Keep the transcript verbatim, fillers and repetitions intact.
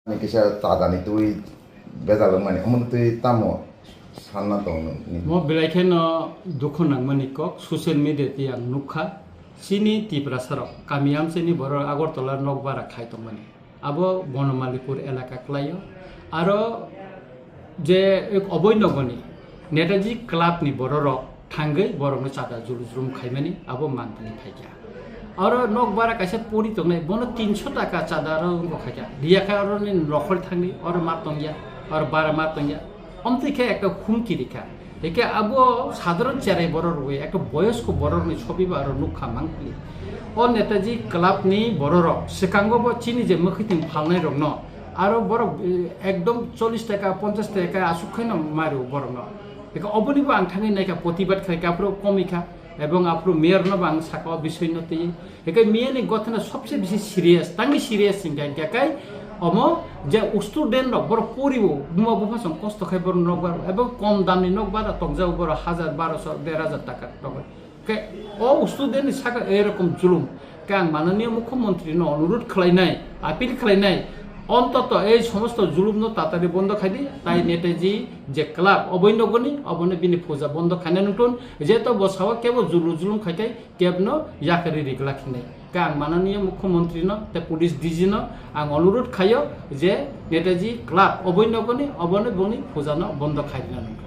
Kisa chadani twi bejal wngmani, omono twi tamo sanna tong nini? Mo belai kheno dukhu nangmani kok, social media twi ang nukha. Chini Tiprasarok, kami amchaini borok Agartala nok bara khai tongmani. Abo Bonomalipur elaka kwlaio. Aro je Oboinogoni Netaji Club ni bororok thangwi borokno chada julu jrum khaimani abo mantani phaikha. Aro nok bara kaisa pori tongnai, bono tinso taka chada aro wngkha khaikha. Riya kha aro ni nokhor thangni, oro ma tongya, oro bara ma tongya. Omtwi khe ekta humki rikha. Hike abo sadharon cherai borok rwi, ekta boyosko borok ni sobi ba aro nukha mangpili. O Netaji Club ni bororok swkango bo chini je mwkhwtwng phalnai rokno aro borok, eh, ekdom chollish taka, ponchash taka aswk khaino mario borokno. Hike oboni bo ang thangwi naikha, protibad khlaikha, aphuru komikha, ebong aphuru mayor no bo ang sakha o bisoi no twi. Hike mayor ni gothana sobse bisi serious, tangwi serious hingkha hingkha kai omo je student rok borok poriwo, buma bupha song kosto khai borok nok bar, ebong kom dam ni nok bar tokjak borok hajar, barosho, der hajar taka tokjak. Ke o student ni saka erokom julum. Ke ang mananiya mukhyamantri no onurudh khlainai, appeal khlainai, ontoto ei somosto julum no tatari bondo khaidi, tai Netaji je club Oboinogoni, obono bini puja bondo khaina nungtun, jeto bo sawa kebo julu julum khaikai kebno yakari rigla khinai. Ke ang mananiya mukhyamantri no, te police D G no ang onurudh khayo je Netaji club Oboinogoni, obono boni puja no bondo khairina nungtun.